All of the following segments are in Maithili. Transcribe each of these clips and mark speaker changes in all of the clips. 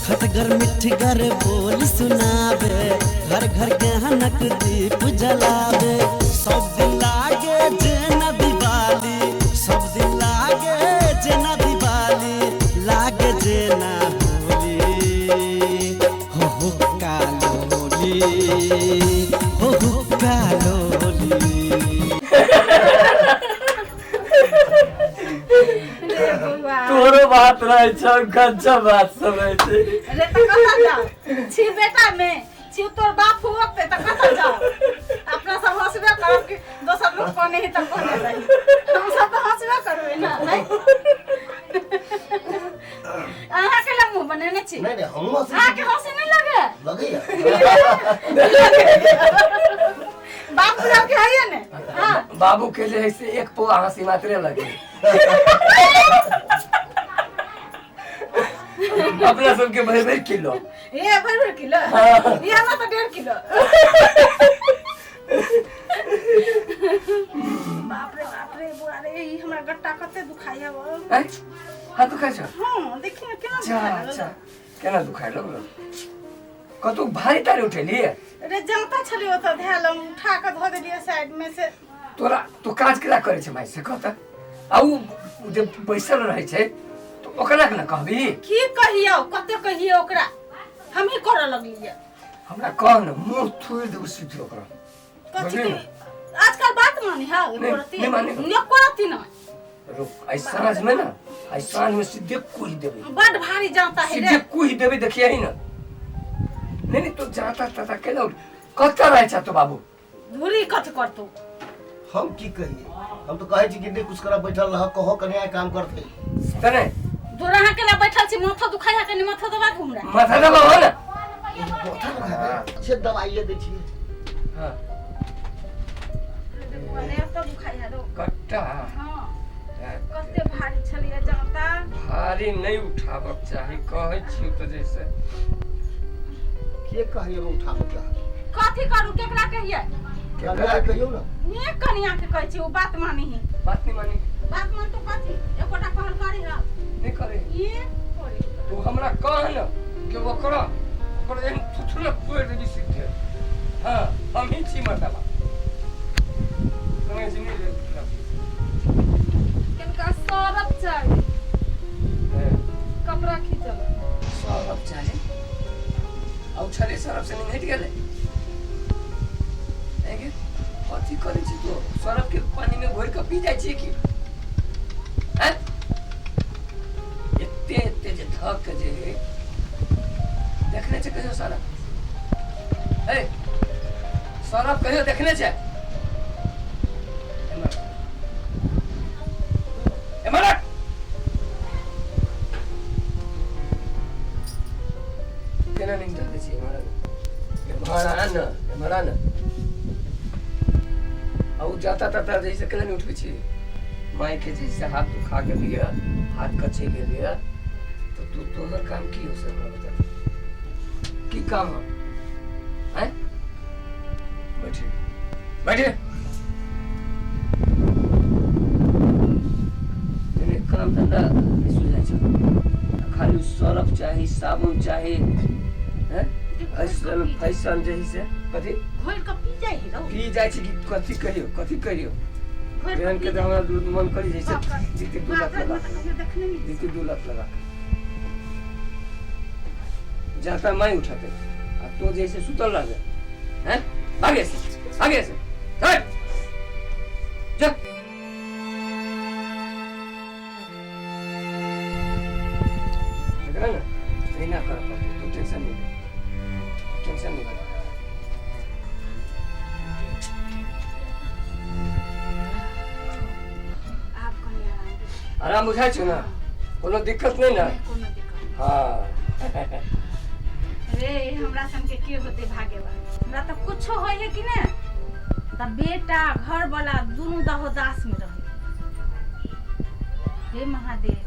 Speaker 1: खटगर मिठगर बोल सुनावे, घर घर ज्ञानक दीप जलावे। सब दिन लागे जेना दिवाली, सब दिन लागे जेना दिवाली, लागे जेना होली, हो हो कालोली, हो हो कालोली।
Speaker 2: रे बौआ।
Speaker 3: तोरो बात रहै छौ, गजब बात सब रहै छै।
Speaker 2: रे तऽ कतऽ जाउ छी बेटा में छी, तोर बाप होते तऽ कतऽ जाउ? अपना सब हंसबे करब कि दोसर लोग कोने ही तऽ कोने रही, हम सब तऽ हंसबे करबै ना। नहीं, अहाँ के लग मुंह बनेने छी?
Speaker 4: नहीं नहीं, हमहूँ हंसै
Speaker 2: अहाँ के
Speaker 4: छी।
Speaker 2: हंसी नहीं लगे?
Speaker 4: लगैया।
Speaker 2: बाप बुढ़ा के है ने? हाँ।
Speaker 3: बाबू के जे है से एक पौआ हंसी मात्रे लगे, अपना सबके भरि भरि किलो।
Speaker 2: ये भर भर किलो?
Speaker 3: हाँ।
Speaker 2: ये हमरा तो 1.5 किलो। बाप रे बाप रे, बुआ रे, ई हमरा गट्टा कते दुखाइ है।
Speaker 3: हैं? हाथ दुखाइ छौ?
Speaker 2: हाँ, देखी ने केना
Speaker 3: अच्छा।
Speaker 2: दुखाइ लागल।
Speaker 3: अच्छा, केना दुखाइ लगलो? कतौ भारी तारी उठेलियै?
Speaker 2: रे जनता छलै ओतऽ धयल, हम उठा कऽ धऽ देलियै साइड में से।
Speaker 3: तोरा तू काज केना करै छै माय, से कह तऽ। आ उ जे बैसल रहै छै तऽ ओकरा केना कहबी?
Speaker 2: की कहियौ, कते कहियौ ओकरा, हमही करऽ लगलियै।
Speaker 3: हमरा कह ने, मुँह थोड़ि देबौ सीधे ओकरा।
Speaker 2: कथी?
Speaker 3: बुझली ने?
Speaker 2: आजकल बात मानी है?
Speaker 3: नहीं, नहीं मानी।
Speaker 2: एको रत्ती नहीं।
Speaker 3: रुक, आइ साँझ में ना, आइ साँझ में सीधे कुहि देबै।
Speaker 2: बड भारी जाता है रे।
Speaker 3: सीधे कुहि देबै, देखिए ही ना। नहीं नहीं, तो जाता ताता केना उठ कतऽ रहै छ तो बाबू?
Speaker 2: धूरी कथी करतौ?
Speaker 4: हम की कहिए, हम तो कहै छी कि नहीं कुछ करब, बैठल रह, कहो कन्या काम करते।
Speaker 3: तऽ नहि।
Speaker 2: दूर अहाँ केना बैठल छी? माथा दुखाइ है कनि, माथा दबा दू हमरा।
Speaker 3: माथा दबाबऽ ने।
Speaker 4: माथा दुखाबै छै, दवाइए दै छियै।
Speaker 3: हाँ।
Speaker 2: अरे अब तो दुखाइ है रो।
Speaker 3: कट्टा।
Speaker 2: हाँ, कते भारी छलियै जाता।
Speaker 3: भारी नहि उठाबक चाही, कहै छियौ तऽ जैसे।
Speaker 4: के कहिए उठाबे के?
Speaker 2: कथी करू, केकरा कहियै?
Speaker 4: कन्या के कहियौ ने।
Speaker 2: ने कनिया के कहै छी, ओ बात मानी ही।
Speaker 3: बात नहीं मानी?
Speaker 2: बात मान तो कथी एकोटा कहल करी है?
Speaker 3: नहीं करे।
Speaker 2: ये करे।
Speaker 3: तू हमरा कह न कि ओकरा ओकर एहन थुथुना फोड़ि देबी सीधे। हाँ, हम ही छी मर्दाबा, समझ नहीं रे।
Speaker 5: किनका सरफ चाही? कपड़ा खींचल।
Speaker 3: सरफ चाही? आ छले सरफ से नहीं हटि गेलै? ऐ गे, कथी करै छी तू? सरफ के पानी में घोरि कऽ पी जाइ छी की? हैं? एते एते जे धक के जे देखने छै कहियो सरफ? ए सरफ कहियो देखने छै? एम्हर, एम्हर आ। केना नहि दै छी? एम्हर आ ने, एम्हर आ ने, एम्हर आ ने। आ उ जाता ताता जैसे केना नहि उठबै छी? माय के जैसे हाथ दुखा गेलियै, हाथ कचै गेलियै, तऽ तू तोहर काम की हो से हमरा बता, की काम हो? हैं, बैठे बैठे। एने काम धंधा नहि सुझाइ छौ, खाली सरफ चाही, साबुन चाही। हैं, ऐसन फैशन जे है से कथी?
Speaker 2: घोरि कऽ पी जाइ है रौ।
Speaker 3: पी जाइ छै कि कथी कहियो, कथी कहियो?
Speaker 2: घोरि कऽ
Speaker 3: एहन
Speaker 2: पी
Speaker 3: के तऽ
Speaker 2: जाइ।
Speaker 3: हमरा दूध मन करी जैसे
Speaker 2: बाप रे।
Speaker 3: जीते दू लाख
Speaker 2: बाप रे,
Speaker 3: लगा
Speaker 2: तऽ कहियो देखने नहि।
Speaker 3: जीते 2 लाख लगा जाता मैं उठाते आ तो जैसे सुतल रह गए हैं। आगे से, आगे से हट जा। देखला ना, एहिना करऽ पड़तै। तू टेंशन नहीं ले, टेंशन नहीं ले।
Speaker 2: आब कनि आराम भेल।
Speaker 3: आराम बुझाइ छौ ने? कोनो दिक्कत नहि ने?
Speaker 2: नहि, कोनो दिक्कत नहि।
Speaker 3: हाँ।
Speaker 2: रे, हमरा संग के के होते भागेवा? हमरा तऽ कुछो होइ है कि ने तऽ बेटा घर वाला दुनू दहो दास में रहे। हे महादेव,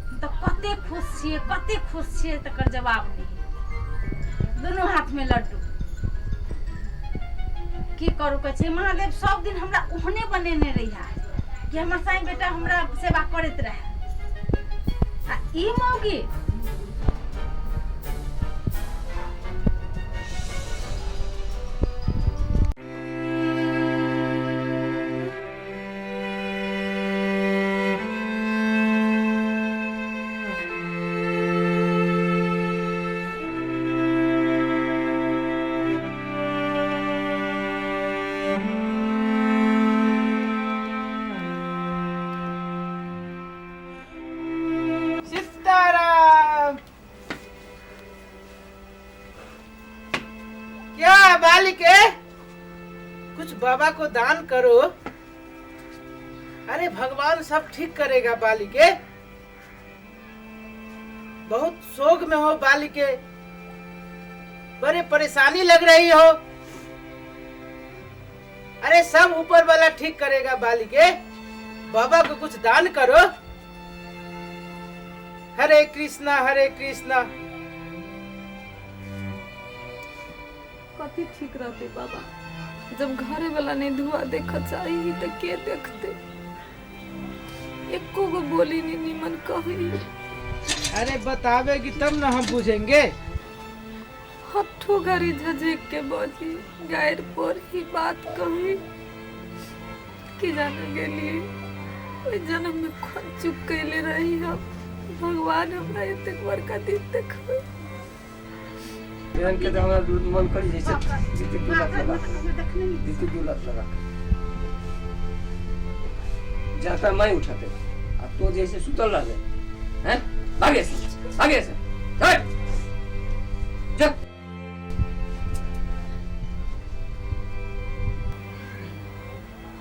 Speaker 2: हम तऽ कते खुश छियै, कते खुश छियै तकर जवाब नहि। दुनू हाथ में लड्डू। की करू, कहै छै महादेव सब दिन हमरा ओहने बनेने रहिया कि हमर साईं बेटा हमरा सेवा करैत रहे। आ ई मौगी
Speaker 5: बालिके, कुछ बाबा को दान करो। अरे भगवान सब ठीक करेगा बालिके। बहुत शोक में हो बालिके, बड़े परेशानी लग रही हो। अरे सब ऊपर वाला ठीक करेगा बालिके, बाबा को कुछ दान करो। हरे कृष्णा हरे कृष्णा।
Speaker 6: कथी ठीक रहते बाबा, जब घरे वाला नहीं धुआ देख चाही तो के देखते? एको गो बोली नहीं निमन कही।
Speaker 5: अरे बतावेगी तब ना हम बुझेंगे।
Speaker 6: हट्ठो घड़ी झझक के बजी गायर पर ही बात कही कि जाने गेली ओहि जन्म में कौन चुप कैले रही हम, भगवान हमरा एतेक बड़का दिन देखबै।
Speaker 3: बहन के तो हमरा दूध मन करी जैसे जीते दू लाख लगा जीते 2 लाख लगा जाता मैं उठाते आ तो जैसे सुतल रह गए हैं। आगे से आगे से हट जा।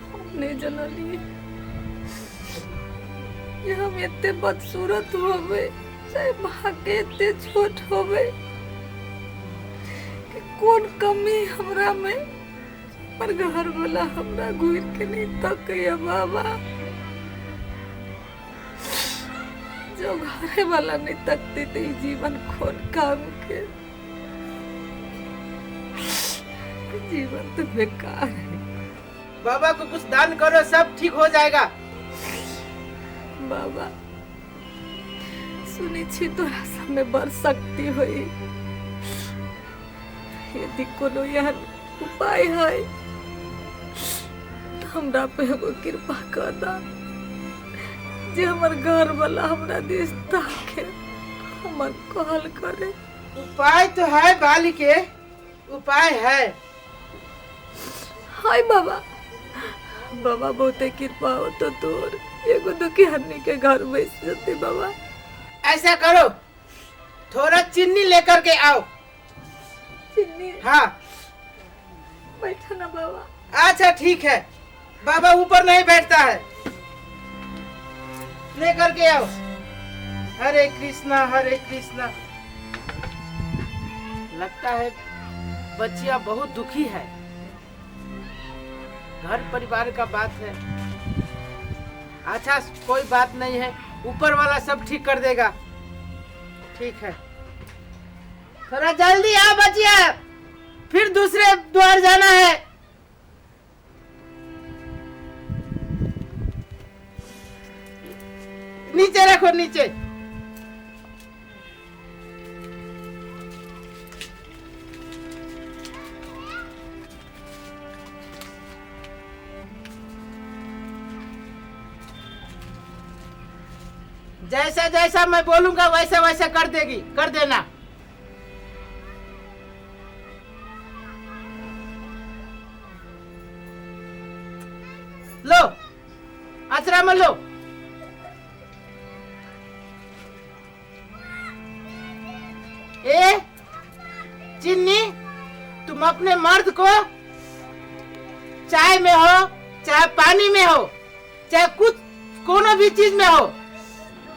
Speaker 6: हम नहीं जनलिए जे हम एते बदसूरत होबे, चाहे भाग्य एते छोट होबे कि कोन कमी हमरा में, पर घर वाला हमरा घूर के नहीं तकैया बाबा। जो घरे वाला नहीं तकते तो ई जीवन कोन काम के, जीवन तो बेकार है।
Speaker 5: बाबा को कुछ दान करो, सब ठीक हो जाएगा।
Speaker 6: बाबा सुनी छी तोरा सब में बड़ शक्ति होई, यदि कोनो एहन उपाय है तो हमरा पे एगो कृपा कर दा जे हमर घर वाला हमरा दिस ताके हमर कहल करे।
Speaker 5: उपाय तो है बालिके, उपाय है।
Speaker 6: हाय बाबा, बाबा बहुते कृपा हो तो तोर एगो दुखी हन्नी के घर बैस जते बाबा।
Speaker 5: ऐसा करो, थोड़ा चीनी लेकर के आओ।
Speaker 6: चीनी?
Speaker 5: हाँ।
Speaker 6: बैठो ना बाबा।
Speaker 5: अच्छा ठीक है, बाबा ऊपर नहीं बैठता है, लेकर के आओ। हरे कृष्णा हरे कृष्णा। लगता है बच्चिया बहुत दुखी है, घर परिवार का बात है। अच्छा कोई बात नहीं है, ऊपर वाला सब ठीक कर देगा। ठीक है, थोड़ा जल्दी आओ बच्चिया, फिर दूसरे द्वार जाना है। नीचे रखो नीचे। जैसा जैसा मैं बोलूंगा वैसा वैसा कर देगी, कर देना। लो अचरा में लो। ए चिन्नी, तुम अपने मर्द को चाय में हो चाहे पानी में हो चाहे कुछ कोनो भी चीज में हो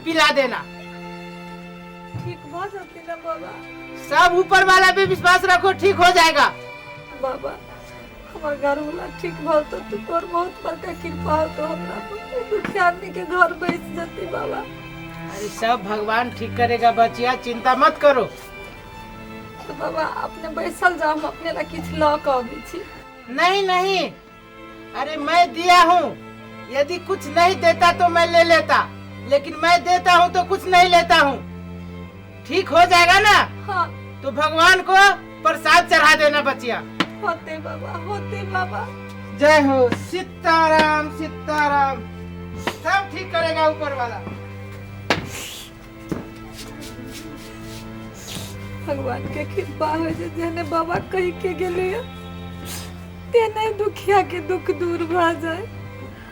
Speaker 5: पिला देना।
Speaker 6: ठीक भ जते ना बाबा?
Speaker 5: सब ऊपर वाला पे विश्वास रखो, ठीक हो जाएगा।
Speaker 6: बाबा हमार घर वाला ठीक भ तो तोर बहुत बड़का कृपा हो तो हमरा पर दुखिया आदमी के घर बैस जते बाबा।
Speaker 5: अरे सब भगवान ठीक करेगा बचिया, चिंता मत करो।
Speaker 6: तो बाबा अपने बैसल जाओ, हम अपने ला किछु लऽ कऽ अबै छी।
Speaker 5: नहीं नहीं, अरे मैं दिया हूँ, यदि कुछ नहीं देता तो मैं ले लेता, लेकिन मैं देता हूँ तो कुछ नहीं लेता हूँ। ठीक हो जाएगा ना?
Speaker 6: हाँ।
Speaker 5: तो भगवान को प्रसाद चढ़ा देना बचिया।
Speaker 6: होते बाबा, होते बाबा।
Speaker 5: जय हो सीताराम सीताराम, सब ठीक करेगा ऊपर वाला।
Speaker 6: भगवान के कृपा हो जे जेने बाबा कही के गेले तेने दुखिया के दुख दूर भ जाए,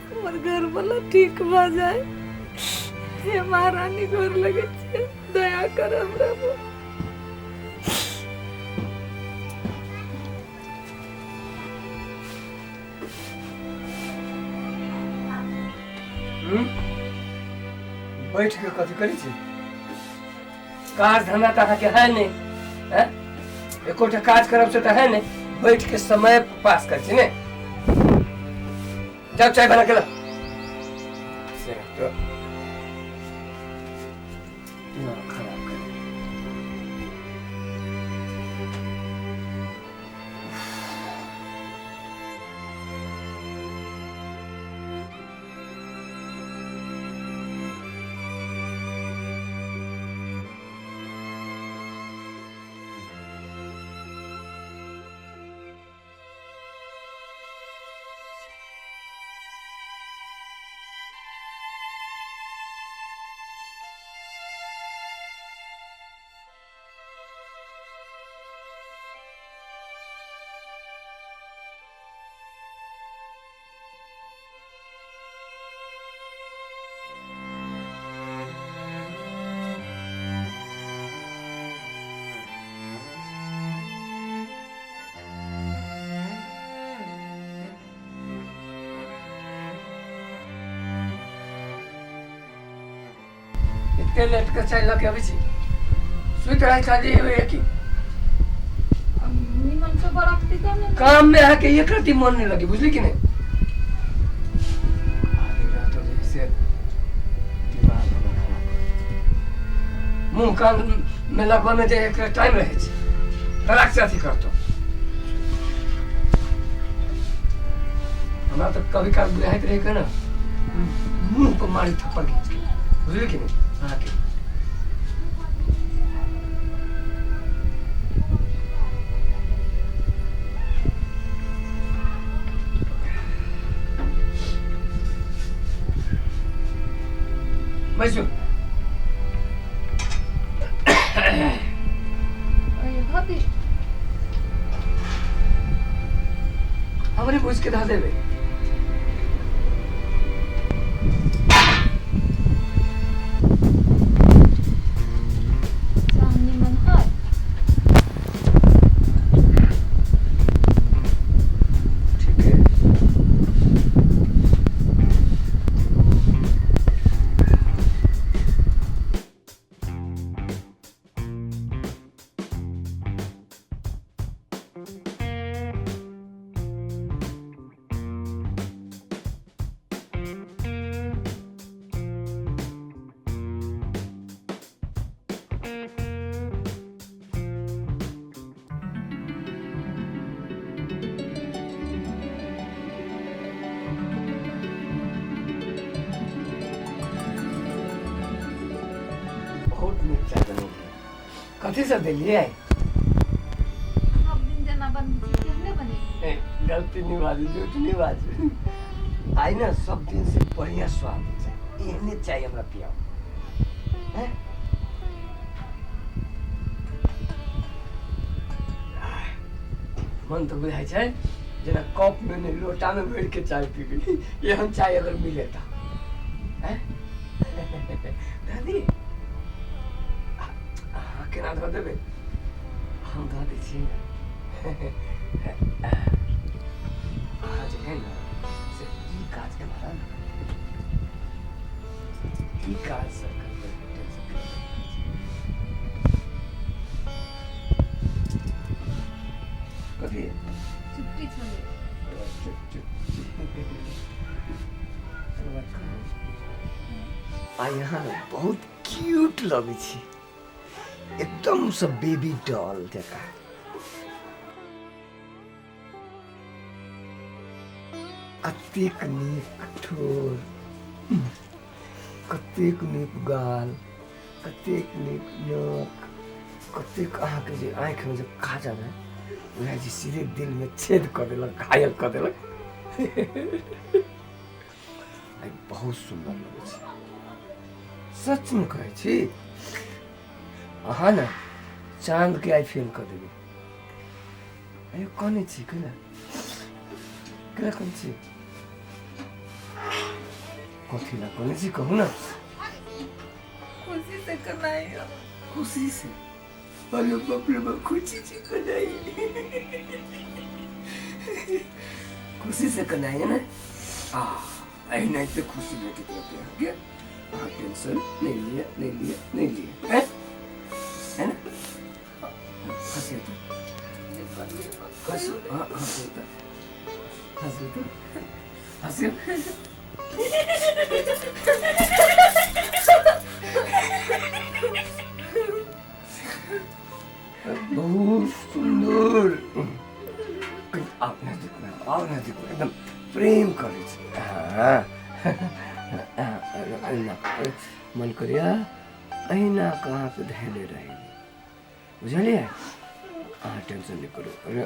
Speaker 6: हमर घर वाला ठीक भ जाए। हे महारानी गोर लगे छे, दया कर हमरा पर।
Speaker 3: बैठ के कथी करै छी? काज धंधा तऽ अहाँके है नहि, हैं? एकोटा काज करब से तऽ है नहि, बैठ के समय पास करै छी ने। जाउ चाय बना के ला। से तो दिमाग खराब कर। एते लेट के चाय लऽ के अबै छी, सुति रहै छलियै की?
Speaker 6: निमन से बरकती तब ने।
Speaker 3: काम में अहाँके एक रत्ती मन नहीं लगे, बुझली कि नहीं? आगे रहतो जे से दिमाग हमर खराब कर। मुँह कान में लगबऽ में जे एक टाइम रहै छै, तलाक से अथी करतो। हमरा तऽ कभी काल बुझाइत रहै के ने मुँह पर मारी थप्पड़ घींच के, बुझली कि नहीं अहाँके? बैसू।
Speaker 6: अरे भाभी,
Speaker 3: हमरे बुझ के धऽ देबै।
Speaker 6: चाह निमन है?
Speaker 3: ठीक है। बहुत नीक चाय बनेलियै, कथी सब देलियै?
Speaker 6: सब दिन जेना बनबै छी तेहने बनेलियै।
Speaker 3: ए, गलती नहीं बाजू, झूठ नहीं बाजू। आइ ने सब दिन से बढ़िया स्वाद छै, एहने चाय हमरा पियाओ। हैं? आह, मन तऽ बुझाइ छै जेना कप में नहि, लोटा में भरि के चाय पीबी, एहन चाय अगर मिले तऽ। हैं? दादी, अहाँ केना धऽ देबै? हम धऽ दै छियै ने। अहाँ जे है ने से ई काज केना ने, ई काज से करबै, टेंशन करबै। कथी?
Speaker 6: चुट्टी छलै।
Speaker 3: चुप चुप। आ यहाँ ने बहुत क्यूट लगै छै, एकदम से बेबी डॉल जकाँ। कतेक नीक ठोर, कतेक नीक गाल, कतेक नीक नाक, कतेक अहाँके जे आँखिमे जे काजर है, वएह जे सीधे दिलमे छेद कऽ देलक, घायल कऽ देलक। आइ बहुत सुन्दर लगै छै, सचमे कहै छी। अहाँ ने चाँदके आइ फेल कऽ देबै। अयो, कने छी? केना केना कने छी? कथी ला कने छी, कहू ने।
Speaker 6: खुशी से कनाई।
Speaker 3: खुशी से? अरे बाप रे बाप, खुशी से कनाई, खुशी से कनाई है ना? आ एहिनाहिते खुशी भेटैत रहतै अहाँके। अहाँ टेंशन नहि लिअ, नहि लिअ, नहि लिअ, हैं? है ने? हँसियौ तऽ, हँसू, हँ, हँसियौ तऽ, हँसियौ तऽ, हँसियौ। बहुत सुन्दर। आब नजदीक में, आब नजदीक में, एकदम प्रेम करै छी। हाँ, अहिना मन करिया अहिना कहाँ के धैले रही, बुझलियै? अहाँ टेंशन नहि करू। अरे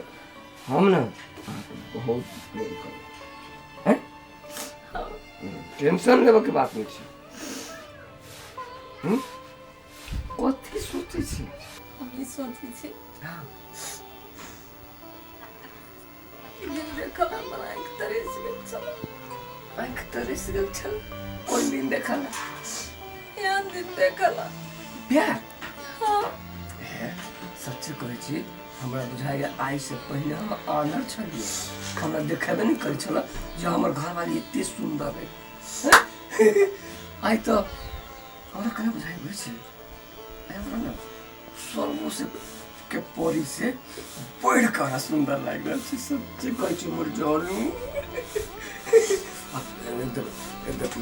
Speaker 3: हम ने अहाँके बहुत प्रेम करू, हैं? टेंशन लेबऽके बात नहि छै। कथी सोचै छी?
Speaker 6: हम ई सोचै छी, दिन देखल हमर आँखि तरसि गेल छल।
Speaker 3: आँखि तरसि गेल छल? कोन दिन देखल?
Speaker 6: एहन दिन देखल।
Speaker 3: प्यार?
Speaker 6: हाँ।
Speaker 3: हे, सच्चे कहै छी, हमरा बुझाइए आइसँ पहिने हम आनर छलियै, हमरा देखेबे नहि करै छल जे हमर घरवाली एते सुन्दर है। आइ तऽ हमरा केना बुझाइ होइ छै, आइ हमरा ने स्वर्गो से के परी से बढ़ि कऽ हमरा सुन्दर लागि रहल छै। सच्चे कहै छी हमर जानू, एकदम एकदम।